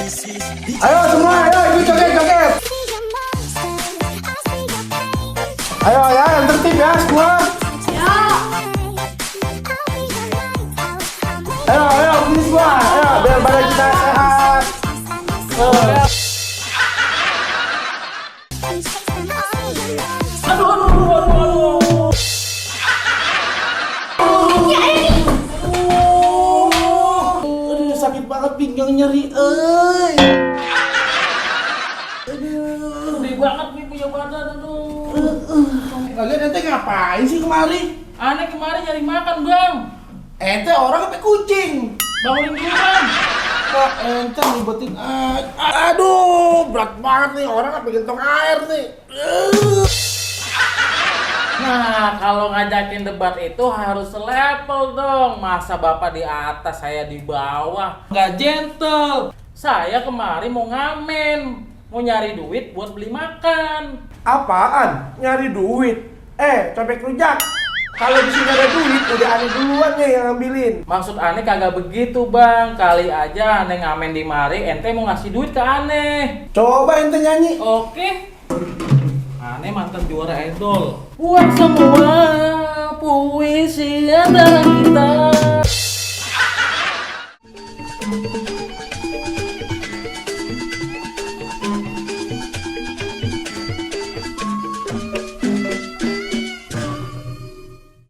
Ayo semua, ayo ikut joget-joget. Ayo ya, yang tertib ya semua. Ayo, begini semua. Ayo, biar badan kita sehat. Aduh. Aduh, sakit banget pinggang nyeri, Gede banget nih punya badan, aduh. Kalian ente ngapain sih kemari? Aneh kemarin nyari makan, Bang. Ente orang apa kucing? Bangunin dulu, Bang. Kok ente ngelibetin aduh, berat banget nih orang apa gentong air nih. Nah, kalau ngajakin debat itu harus selevel dong. Masa Bapak di atas, saya di bawah. Nggak gentle. Saya kemarin mau ngamen. Mau nyari duit buat beli makan. Apaan? Nyari duit? Copet rujak. Kalau di sini ada duit, udah aneh duluan nih yang ngambilin. Maksud aneh kagak begitu, Bang. Kali aja aneh ngamen di mari, ente mau ngasih duit ke aneh. Coba ente nyanyi. Oke. Aneh mantan juara idol. Buat semua puisi antara kita.